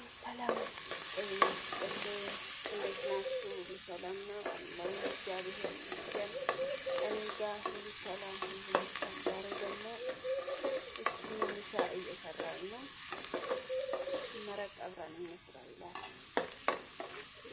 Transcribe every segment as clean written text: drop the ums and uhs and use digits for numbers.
ሰላም ጤና ይስጥልኝ። እንዴት ናችሁ? ሁሉ ሰላም ነው? አላህ እግዚአብሔር ይመስገን። እኔ ጋር ሁሉ ሰላም፣ ሁሉ መልካም። ዛሬ ደግሞ እስቲ ምሳ እየሰራን ነው። መረቅ አብረን እንስራ ይላል።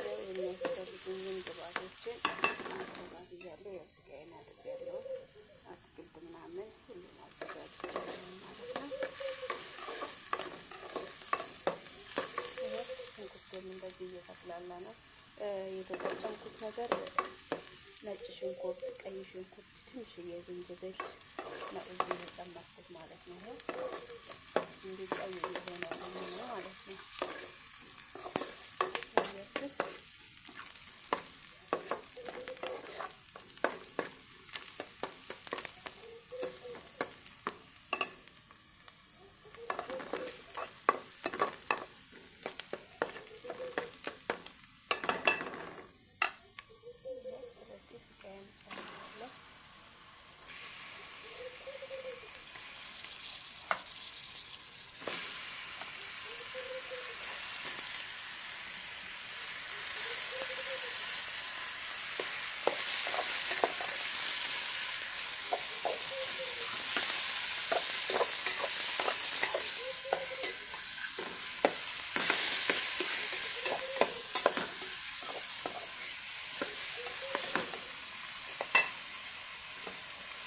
ያው የሚያስፈልጉኝን ግብአቶችን አስተካክያለሁ። ያው ስጋዬን አድርጌያለሁ፣ አትክልት ምናምን ሁሉን አዘጋጅቻለሁ ማለት ነው። ሽንኩርቱም እንደዚህ እየተቁላላ ነው። የተጠቀምኩት ነገር ነጭ ሽንኩርት፣ ቀይ ሽንኩርት፣ ትንሽዬ ዝንጅብል ነው እዚህ የጨመርኩት ማለት ነው። ይኸው እንዲህ ቀይ እየሆነ ነው ማለት ነው። አያችሁት? ስለዚህ ስጋዬን ጨምራለሁ።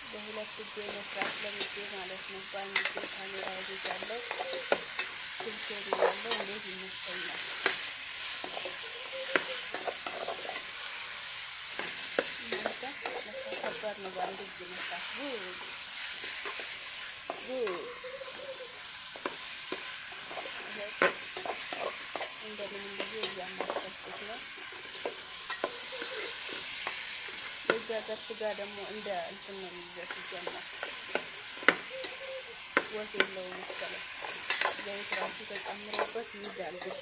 በሁለት እጄ መስራት ለምጄ ማለት ነው። በአንድ እጄ ካሜራ ይዣለሁ፣ ስልኬን ይዣለሁ። እንዴት ይመቸኛል! እናንተ ለካ ከባድ ነው በአንድ እጅ መስራት። ጉድ! እንደምንም ብዬ እያማሰልኩት ነው። የዚህ ሀገር ስጋ ደግሞ እንደ እንትን ነው የሚይዘው። ሲጀመር ወዝ የለውም መሰለኝ። ዘይት ራሱ ተጨምሮበት ይይዛል። ግድ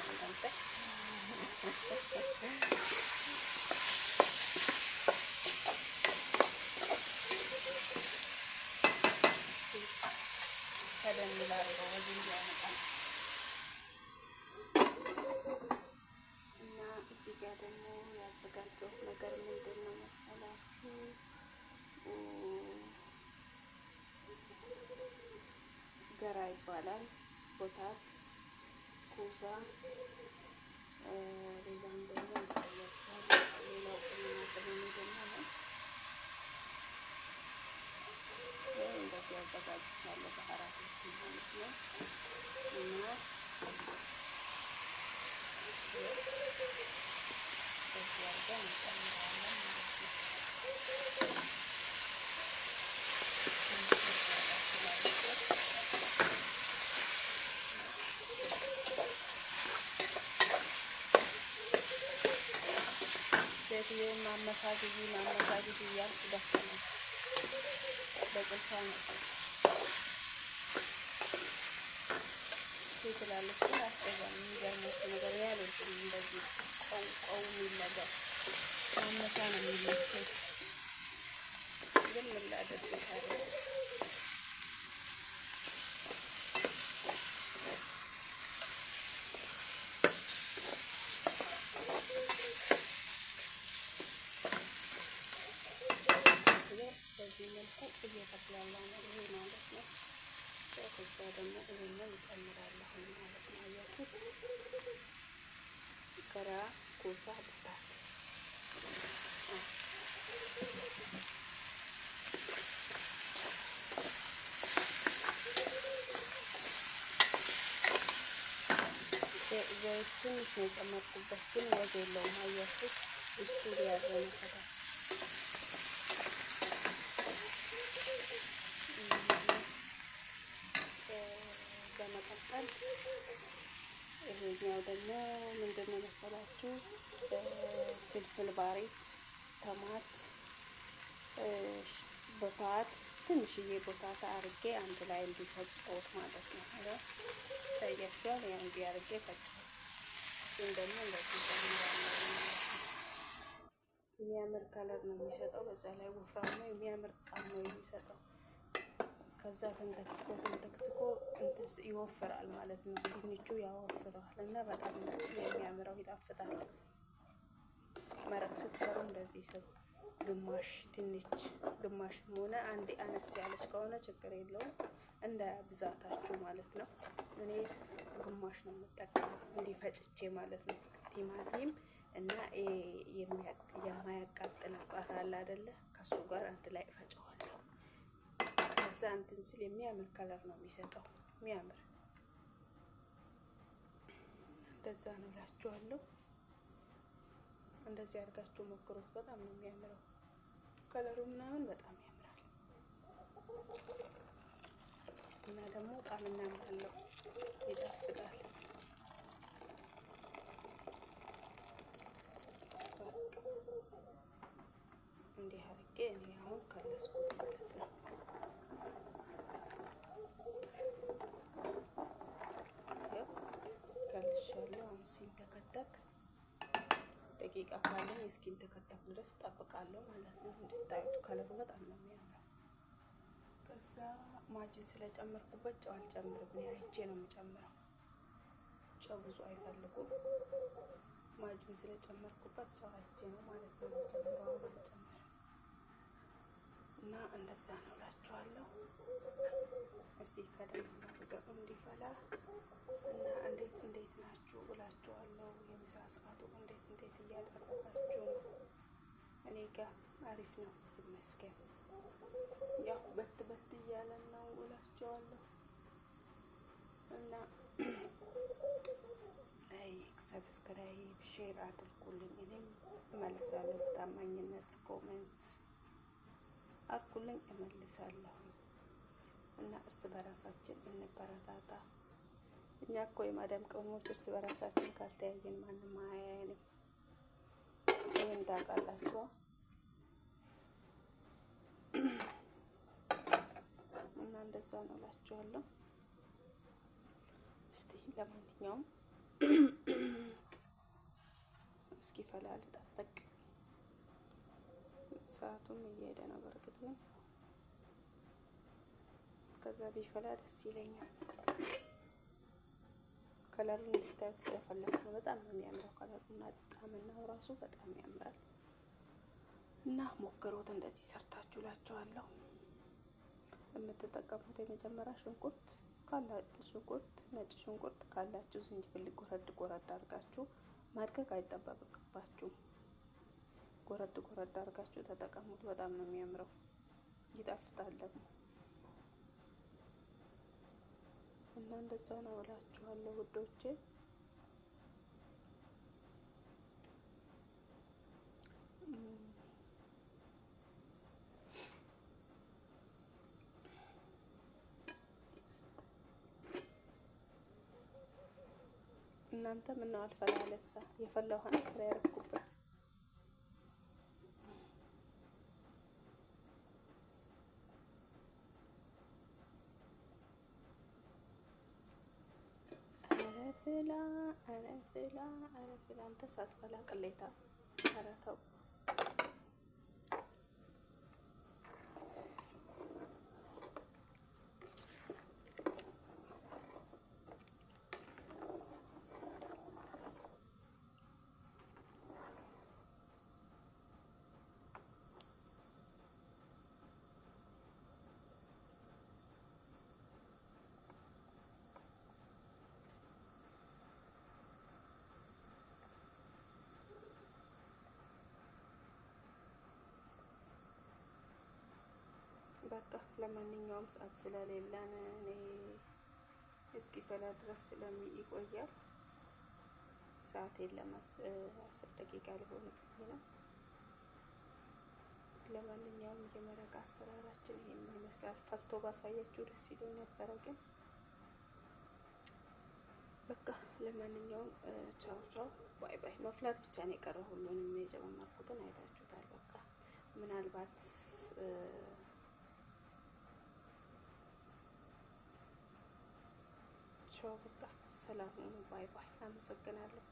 እናንተ ከደን ላድርገው በዚህ እንዲያመጣ እና እዚህ ጋር ደግሞ ያዘጋጀሁት ነገር ምንድን ነው መሰላችሁ? ገራ ይባላል። ቦታት፣ ኩሳ፣ ሌላም ደግሞ ያሳያችኋል። ሌላው ቅመማ ቅመሙ ደግሞ ነው። እንደዚህ አዘጋጅቻለሁ ባህራቶች ማለት ነው። እና በዚህ አድርገን እንጨምረዋለን ማለት ነው። ሴትዮውን ማመሳግቢ ማመሳግቢ እያልኩ ደከመኝ። በጭልፋ ነው ትላለች፣ ግን አትገዛም። የሚገርማችሁ ነገር እኔ አልወድም እንደዚህ ቀው ቀው የሚል ነገር፣ ማመሳ ነው የሚመቸኝ። ግን ምን ላደርግ ታዲያ? በዚህ መልኩ እየተቁላላ ነው ይሄ ማለት ነው። ከዛ ደግሞ ይሄንን እጨምራለሁ ማለት ነው። አያችሁት? ገራ፣ ኩሳ፣ ቡታት። ዘይት ትንሽ ነው የጨመርኩበት፣ ግን ወዝ የለውም። አያችሁት? እሱ ሊያዘነፈታል። በመቀጠል ይሄኛው ደግሞ ምንድን ነው መሰላችሁ? ፍልፍል ባሪት፣ ተማት፣ ቦታት፣ ትንሽዬ ቦታ አርጌ አንድ ላይ እንዲፈጨውት ማለት ነው። ታያችኋል። ያ እንዲህ አርጌ ፈጨሁት። እሱን ደግሞ እንደዚህ ጨምራለሁ ማለት ነው። የሚያምር color ነው የሚሰጠው። በዛ ላይ ወፍራም ነው፣ የሚያምር ጣዕም ነው የሚሰጠው። ከዛ ተንተክትኮ ተንተክትኮ እንትን ይወፍራል ማለት ነው። ድንቹ ያወፍረዋል እና በጣም የሚያምረው ይጣፍጣል። መረቅ ስትሰሩ እንደዚህ ስሩ። ግማሽ ድንች ግማሽም ሆነ አንድ አነስ ያለች ከሆነ ችግር የለውም፣ እንደ ብዛታችሁ ማለት ነው። እኔ ግማሽ ነው የምጠቀመው እንዲህ ፈጭቼ ማለት ነው። ቲማቲም እና የማያቃጥለው ቃሪያ አለ አይደለ? ከሱ ጋር አንድ ላይ እፈጨዋለሁ። ከዛ እንትን ስል የሚያምር color ነው የሚሰጠው። የሚያምር እንደዛ ነው እላችኋለሁ። እንደዚህ አድርጋችሁ ሞክሩት። በጣም ነው የሚያምረው color ኡ ምናምን በጣም ያምራል። እና ደግሞ ጣዕምና አለው፣ ይጣፍጣል። እንዲህ አድርጌ እኔ አሁን ከለስኩት ማለት ነው። ከልሻለሁ። አሁን ሲንተከተክ ደቂቃ ካለኝ እስኪንተከተክ ድረስ እጠብቃለሁ ማለት ነው። እንድታዩት color ኡ በጣም ነው የሚያምረው። ከዛ ማጅን ስለጨመርኩበት ጨው አልጨምርም። እኔ አይቼ ነው የምጨምረው። ጨው ብዙ አይፈልጉም። ማጅን ስለጨመርኩበት ጨው አይቼ ነው ማለት ነው የምጨምረው። አሁን አልጨምርም እና እንደዛ ነው እላችኋለሁ። እስቲ ከደም አድርገው እንዲፈላ እና እንዴት እንዴት ናችሁ እላችኋለሁ። የምሳ ሰዓቱ እንዴት እንዴት እያደረጋችሁ ነው? እኔ ጋ አሪፍ ነው ይመስገን። ያው በት በት እያለን ነው እላችኋለሁ። እና like፣ subscribe፣ share አድርጉልኝ። እኔም እመልሳለሁ በታማኝነት comment አድርጉልኝ፣ እመልሳለሁ። እና እርስ በራሳችን እንበረታታ። እኛ እኮ የማዳም ቅመሞች እርስ በራሳችን ካልተያየን ማንም አያየንም። ይህን ታውቃላችሁ። እና እንደዛ ነው እላችኋለሁ። እስቲ ለማንኛውም እስኪ ፈላ ልጠብቅ። ሰዓቱም እየሄደ ነው። በእርግጥ ግን እስከዛ ቢፈላ ደስ ይለኛል። color ኡን እንድታዩት ስለፈለኩ ነው። በጣም ነው የሚያምረው color ኡና ጣዕምናው ራሱ በጣም ያምራል። እና ሞክሮት እንደዚህ ሰርታችሁ እላችኋለሁ። የምትጠቀሙት የመጀመሪያ ሽንኩርት ካላ ሽንኩርት፣ ነጭ ሽንኩርት ካላችሁ ዝንጅብል ጎረድ ጎረድ አድርጋችሁ ማድቀቅ አይጠበቅባችሁም። ጎረድ ጎረድ አድርጋችሁ ተጠቀሙት። በጣም ነው የሚያምረው፣ ይጣፍጣል ደግሞ እና እንደዛ ነው እላችኋለሁ ውዶቼ። እናንተ ምነው አልፈላ አለሳ? የፈላ ውሃ ነበር ያደረኩበት። ኧረ ፍላ፣ ኧረ ፍላ፣ ኧረ ፍላ! አንተ ሳትፈላ ቅሌታ! ኧረ ተው። በቃ ለማንኛውም ሰዓት ስለሌለን እኔ እስኪፈላ ድረስ ስለሚቆያል ሰዓት የለም። 10 ደቂቃ ሊሆን ነው። ለማንኛውም የመረቅ አሰራራችን ይሄንን ይመስላል። ፈልቶ ባሳያችሁ ደስ ይለኝ ነበረ፣ ግን በቃ ለማንኛውም ቻው ቻው፣ bye bye። መፍላት ብቻ ነው የቀረው። ሁሉንም የጨመርኩትን አይታችሁታል። በቃ ምናልባት ቻው፣ በቃ ሰላም ሁኑ። Bye bye። አመሰግናለሁ።